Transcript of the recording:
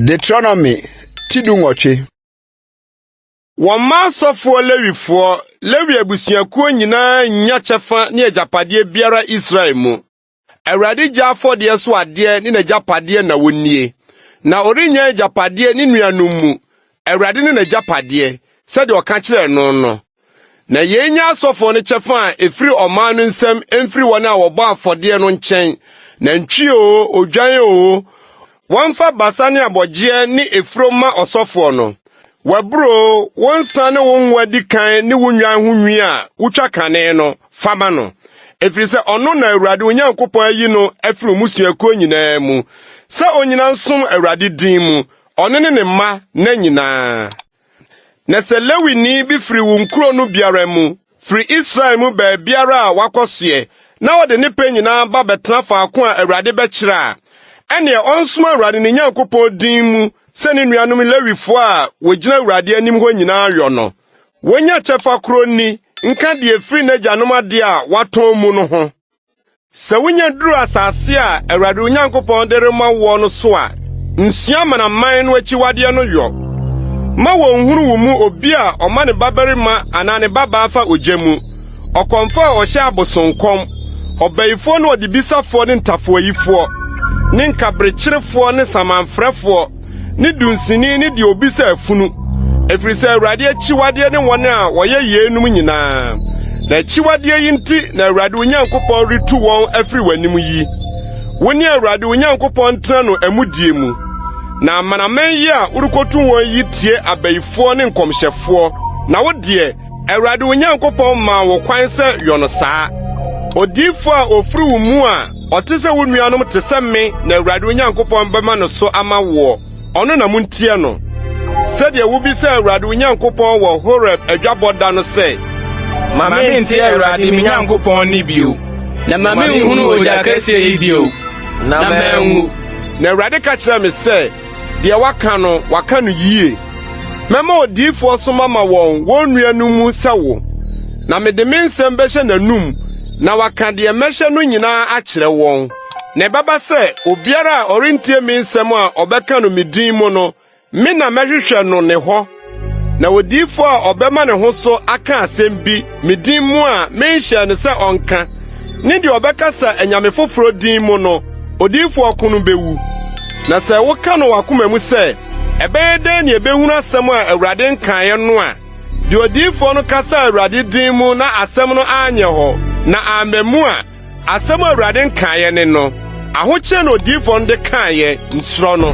Deuteronomy ti dunwɔtwe. Wɔmma asɔfoɔ Lewifoɔ, Lewi abusuakuo nyinaa nnya kyɛfa ne agyapadeɛ biara Israel mu. Awurade gya afɔdeɛ so adeɛ ne n'agyapadeɛ na wɔnnie. Na ɔrennya agyapadeɛ ne nuanom mu, Awurade ne n'agyapadeɛ, sɛdeɛ ɔka kyerɛɛ no no. Na yei nyɛ asɔfoɔ no kyɛfa a ɛfiri ɔman no nsam mfiri wɔn a wɔbɔ afɔdeɛ no nkyɛn, nantwie oo, odwan oo, wɔmfa basa ne abɔgyeɛ ne efuro mma ɔsɔfoɔ no. W'aburoo, wo nsa ne wo ngo adikan ne wo nnwan ho nwi a wotwa kane no, fa ma no, ɛfiri sɛ ɔno na Awurade wo Nyankopɔn ayi no afiri wo mmusuakuo nyinaa mu sɛ ɔnnyina nsom Awurade din mu, ɔno ne ne mma nna nyinaa. Na sɛ Lewini bi firi wo nkuro no biara mu, firi Israel mu baabiara a wakɔsoɛ, na ɔde ne pɛ nyinaa ba bɛtena faako a Awurade bɛkyerɛ a, ɛnneɛ ɔnsom Awurade ne Nyankopɔn din mu sɛ ne nuanom Lewifoɔ a wɔgyina Awurade anim hɔ nyinaa yɔ no. Wɔnnya kyɛfa korɔ nni nka deɛ ɛfiri n'agyanom adeɛ a wɔatɔn mu no ho. Sɛ wunya duru asase a Awurade wo Nyankopɔn de rema woɔ no so a, nsua amanaman no akyiwadeɛ no yɔ. Mma wɔnnhunu wo mu obi a ɔma ne babarima anaa ne babaa fa ogya mu, ɔkɔmfoɔ a ɔhyɛ abosonkɔm, ɔbayifoɔ ne ɔdebisafoɔ ne ntafowayifoɔ, ne nkaberekyerefoɔ ne samanfrɛfoɔ, ne dunsini ne deɛ obisa afunu, ɛfiri sɛ Awurade akyiwadeɛ ne wɔn a wɔyɛ yeinom nyinaa. Na akyiwadeɛ yi nti na Awurade wo Nyankopɔn retu wɔn afiri w'anim yi. Wo ne Awurade wo Nyankopɔn ntena no amudie mu. Na amanaman yi a worekɔtu wɔn yi tie abayifoɔ ne nkɔmhyɛfoɔ, na wo deɛ, Awurade wo Nyankopɔn maa wo kwan sɛ yɔ no saa. Odiyifoɔ a ɔfiri wo mu a ɔte sɛ wo nuanom te sɛ me na Awurade wo Nyankopɔn bɛma no so ama woɔ, ɔno na montie no. Sɛdeɛ wobisaa Awurade wo Nyankopɔn wɔ Horeb adwabɔ da no sɛ, Ma mente Awurade me Nyankopɔn nne bio, na ma menhunu ogya kɛseɛ yi bio, na manwu. Na Awurade ka kyerɛɛ me sɛ, Deɛ waka no, waka no yie. Mɛma odiyifoɔ so mama wɔn wɔn nuanom mu sɛ wo, na mede me nsɛm bɛhyɛ n'anom na waka deɛ mɛhyɛ no nyinaa akyerɛ wɔn. Na ɛbɛba sɛ obiara a ɔrentie me nsɛm a ɔbɛka no me din mu no, me na mɛhwehwɛ no ne hɔ. Na odiyifo a ɔbɛma ne ho so aka asɛm bi me din mu a menhyɛɛ no sɛ ɔnka, ne deɛ ɔbɛkasa anyame foforo din mu no, odiyifo ko no bewu. Na sɛ woka no w'akoma mu sɛ, 'Ɛbɛyɛ dɛn na yebehunu asɛm a Awurade nkaeɛ no' a, deɛ odiyifoɔ no kasaa Awurade din mu na asɛm no anyɛ hɔ, na amma mu a, Asɛm a Awurade nkaeɛ ne no. Ahokyerɛ na odiyifoɔ no de kaeɛ, nsuro no.